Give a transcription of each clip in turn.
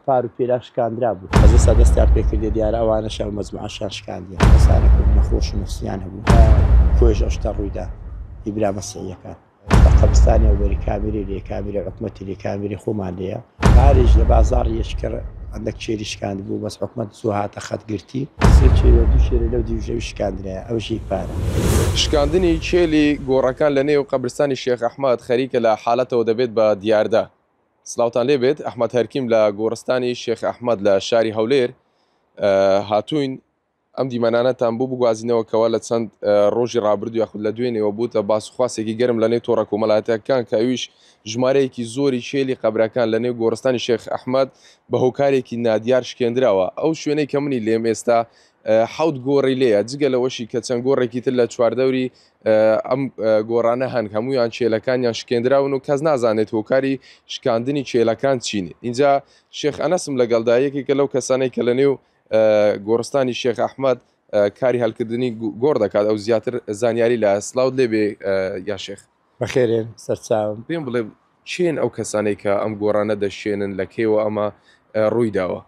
پار و پێرا شکاندرا بوو. بەس ئێستا دەستیان پێکردیە دیارە ئەوانەش ئەو مەجموعەشیان شکاندیە کەسانێک بوون نەخۆش و نەفسیان هەبوو لە کۆیش ئەو شتە ڕوویدا هی برا مەسیحیەکان لە قەبرستانی ئەوبەری کامیرەی لێ کامیرەی حکومەتی لێ کامیرەی خۆمان لێیە پاریش لە بازاڕی یەککڕ هەندەک کێری شکاند بوو بەس حکومەت زوو هاتە خەت گرتی سێ کێرە دوو کێرە لەو دیو ژەوی شکاندرایە ئەوش هی پارە. شکاندنی کێلی گۆڕەکان لە نێو قەبرستانی شێخ ئەحمەد خەریکە لە حالەتەوە دەبێت بە دیاردە. سڵاوتان لێبێت ئەحمەد هەرکیم لە گۆڕستانی شێخ ئەحمەد لە شاری هەولێر هاتووین ئەم دیمەنانەتان بۆ بگوازینەوە کەوا لە چەند ڕۆژی ڕابردوو یاخود لە دوێنێوە بووتە باس و خواسێکی گەرم لە نێو تۆڕە کۆمەڵایەتیەکان کە ئەویش ژمارەیەکی زۆری کێلی قەبرەکان لە نێو گۆڕستانی شێخ ئەحمەد بە هۆکارێکی نادیار شکێندراوە ئەو شوێنەی کە منی لێم ئێستا حەوت گۆڕی لێیە جگە لەوەشی کە چەند گۆڕێکی تر لە چواردەوری ئەم گۆڕانە هەن هەمویان کێلەکانیان شکێندراون و کەس نازانێت هۆکاری شکاندنی کێلەکان چین اینجا شێخ ئەنەسم لەگەڵدا یەکێکە لەو کەسانەی کە لە نێو گۆڕستانی شێخ ئەحمەد کاری هەلکردنی گۆڕ دەکات ئەو زیاتر زانیاری لە سلااوت لێبێ یا شێخ. بەخێرێن سەرچاوم. پێم بڵێ کێن ئەو کەسانەی کە ئەم گۆڕانە دەشێنن لە کەیەوە ئەمە ڕووی داوە؟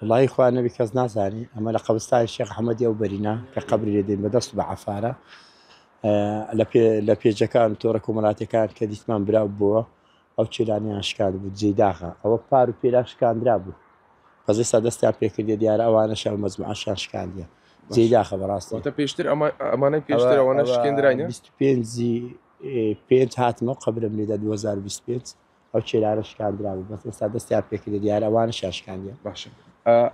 وەڵایی خوا نەبی کەس نازانی ئەمە لە قەبرستانی شێخ ئەحمەدی ئەو بەرینە کە قەبری لێ دێن بە دەست و بە عەفارە لە پێ لە پێجەکان و تۆڕە کۆمەڵاتیەکان کە دیتمان براو بووە ئەو چێلانیان شکاند بوو جێی داخە ئەوە پار و پێرا شکاندرا بوو بەس ئێستا دەستیان پێکردیە دیارە ئەوانەش ئەو مەجموعەشیان شکاندیە جێی داخە بەڕاستی. واتە پێشتر ئەمانەی پێشتر ئەوانە شکێندراینە؟ 25 پێنج هاتمەوە قەبرم لێدا 2025 ئەو چێلانە شکاندرا بوو بەس ئێستا دەستیان پێکردە دیارە ئەوانەشیان شکاندیە. باشە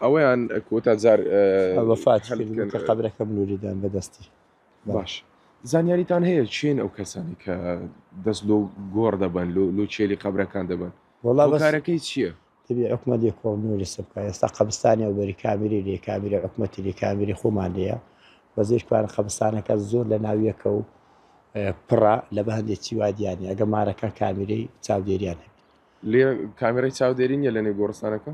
ئەوەیان کۆتا جار وەفاتی کرد کە قەبرەکەم لۆ لێدان بەدەستی. باش زانیاریتان هەیە چێن ئەو کەسانی کە دەست لۆ گۆڕ دەبەن لۆ لۆ چێلی قەبرەکان دەبەن وەڵا بەس هۆکارەکەی چییە؟ دەبێ حکومەت لێکۆڵینەوە لەسەر بکا ئێستا قەبرستانی ئەوبەری کامیرەی لێیە کامیرەی حکومەتی لێیە کامیرەی خۆمان لێیە بەس هێشتوان قەبرستانەکە زۆر لە ناویەکە و پڕە لە بە هەندێک چی وا دیار نیە ئەگەر مارەکان کامیرەی چاودێریان هەبێت. لێرە کامێرەی چاودێری نییە لە نێو گۆڕستانەکە؟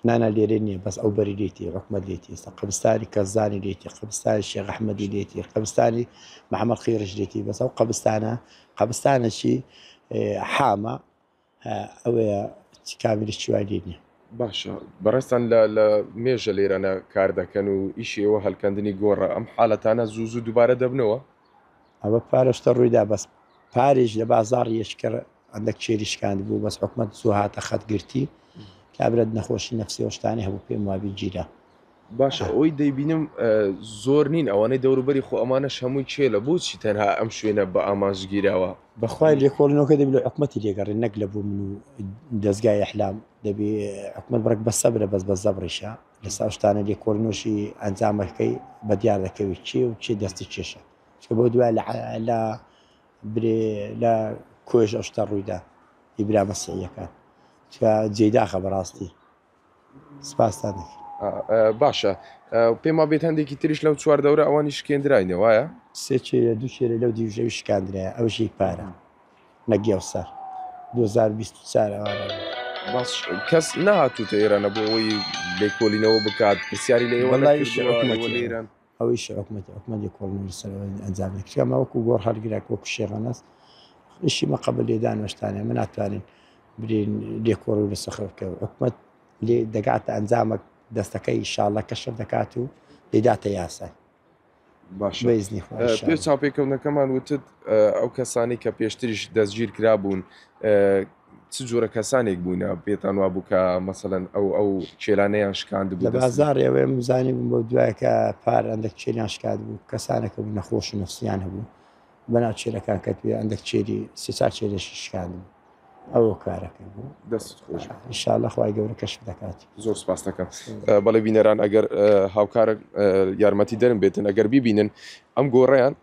نانا لێرە نییە بەس ئەو بەری لێتی حکومەت لێتی ئێستا قەبرستانی کەزانی لێتی قەبرستانی شێخ ئەحمەدی لێتی قەبرستانی محەمەد قیڕش لێتی بەس ئەو قەبرستانە قەبرستانەکی حامە ئەوەیە چ کامیرە چی وای لێ نییە. باشە بەڕێزتان لە لە مێژە لێرانە کار دەکەن و ئیشی ئێوە هەلکەندنی گۆڕە ئەم حالەتانە زوو زوو دووبارە دەبنەوە؟ ئەوە پارە شتە ڕوویدا بەس پاریش لە بازاڕی یەککڕ هەندەک کێری شکاند بوو بەس حکومەت زوو هاتە خەت گرتی کابرا نەخۆشی نەفسی ئەو شتانەی هەبوو پێم وابی گیرا. باشە ئەوەی دەیبینم زۆر نین ئەوانەی دەوروبەری خۆ ئەمانەش هەمووی کێلە بۆچی تەنها ئەم شوێنە بە ئامانج گیراوە؟ بەخوای لێکۆڵینەوەکە دەبی لە حکومەتی لێگەڕێن نەک لە بۆ من و دەزگای ئیحلام دەبی حکومەت بڕێک بە سەبرە بەس بە زەبریشە لەسەر ئەو شتانە لێکۆڵینەوەشی ئەنجامەکەی بە دیار دەکەوێت کێ و کێ دەستی کێشە چونکە بۆ دوای لە برێ لە کۆیش ئەو شتە ڕوویدا ئی برا مەسیحیەکان چونکە جێی داخە بەڕاستی. سپاستان دەکەین. باشە پێم وابێت هەندێکی تریش لەو چواردەورە ئەوانی شکێندراینە وایە؟ سێ کێرە دوو کێرە لەو دیو ژەوی شکاندرایە ئەوش هی پارە نەک یەوسەر 2024 ئەوانە بوو. باش کەس نەهاتووتە ئێرانە بۆ ئەوەی لێکۆلینەوە بکات پرسیاری لە ئێوە وەڵای ئیشی نەکردووە ئێوە حکومەتیە لێرەن؟ ئەو ئیشی حکومەتە حکومەت لێکۆڵینەوە لەسەر ئەوە ئەنجام بدات کچکە ئەمە وەکو گۆڕ هەڵگرە وەکو شێخەنەس ئیشی مە قەبر لێدان وەشتانە ئەمە ناتوانین برێن لێکۆڵی لەسەر خەڵک بکەین حکومەت لێ دەگاتە ئەنجامەک دەستەکەی ئیشاڵە کەشف دەکات و دەیداتە یاسای باشە بە ئیزنی خوا پێش ئیشاڵە. چاوپێکەوتنەکەمان وتت ئەو کەسانەی کە پێشتریش دەستگیر کرابوون چ جۆرە کەسانێک بوونە پێتان وابوو کە مەسەلەن ئەو ئەو کێلانەیان لە شکاندبوو دەست بازاڕی ئەوەیە من زانیبووم بەو دوایە کە پار ئەندەک کێلیان شکاندبوو کەسانێک هەبوو نەخۆش و نەفسیان هەبوو بەناو کێلەکان کەتبووی ئەندەک کێلی سێ چار کێلێکی شکاندبوو ئەوە کارەکەی بوو دەستت خۆش بێت. ان شاء اللە خوای گەورە کەشف دەکات. زۆر سپاست دەکەم. بەڵێ بینەران ئەگەر هاوکارە یارمەتی دەرم بێتن ئەگەر بیبینن ئەم گۆڕەیان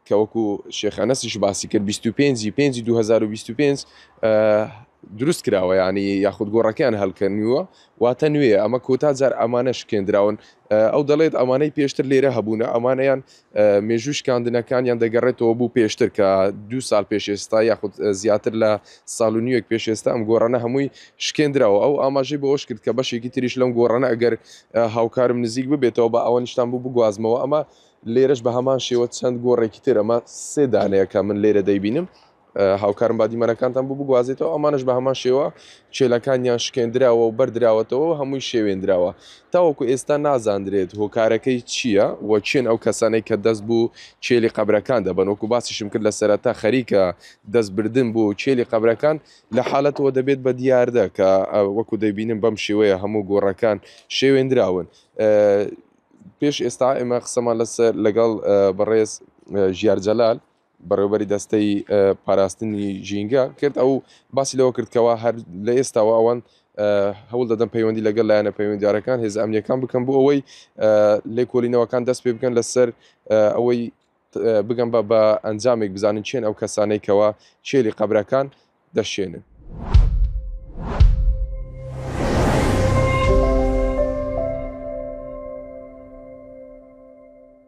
کە وەکو شێخ ئەنەسیش باسی کرد 25 5 2025 دروست کراوە ینی یاخود گۆڕەکەیان هەلکەنیوە واتە نوێ ئەمە کۆتا جار ئەمانە شکێندراون ئەو دەڵێت ئەمانەی پێشتر لێرە هەبوونە ئەمانەیان مێژوو شکاندنەکانیان دەگەڕێتەوە بوو پێشتر کە دوو سال پێش ئێستا یاخود زیاتر لە ساڵ و نیوێک پێش ئێستا ئەم گۆڕانە هەمووی شکێندراوە ئەو ئاماژەی بەوەش کرد کە بەشێکی تریش لەم گۆڕانە ئەگەر هاوکارم نزیک ببێتەوە بە ئەوە نیشتان بوو بگوازمەوە ئەمە لێرەش بە هەمان شێوە چەند گۆڕێکی تر ئەمە سێ دانەیە کە من لێرە دەیبینم. هاوکارم با دیمەنەکانتان بۆ بگوازێتەوە، ئەمانەش بە هەمان شێوە کێلەکانیان شکێندراوە و بەردراوەتەوە و هەمووی شێوێندراوە. تاوەکو ئێستا نازاندرێت هۆکارەکەی چییە و کێن ئەو کەسانەی کە دەست بۆ کێلی قەبرەکان دەبەن. وەکو باسیشم کرد لە سەرەتا خەریکە دەستبردن بۆ کێلی قەبرەکان لە حالەتەوە دەبێت بە دیاردە کە وەکو دەیبینن بەم شێوەیە هەموو گۆڕەکان شێوێندراون. پێش ئێستا ئێمە قسەمان لەسەر لەگەڵ بەڕێز ژیار جەلال بەڕێوبەری دەستەی پاراستنی ژینگە کرد ئەو باسی لەوە کرد کەوا هەر لە ئێستاوە ئەوان هەوڵ دەدەن پەیوەندی لەگەڵ لایەنە پەیوەندیارەکان هێز ئەمنیەکان بکەن بۆ ئەوەی لێکۆلینەوەکان دەست پێ بکەن لەسەر ئەوەی بگەن بە بە ئەنجامێک بزانن چێن ئەو کەسانەی کەوا چێلی قەبرەکان دەشێنن.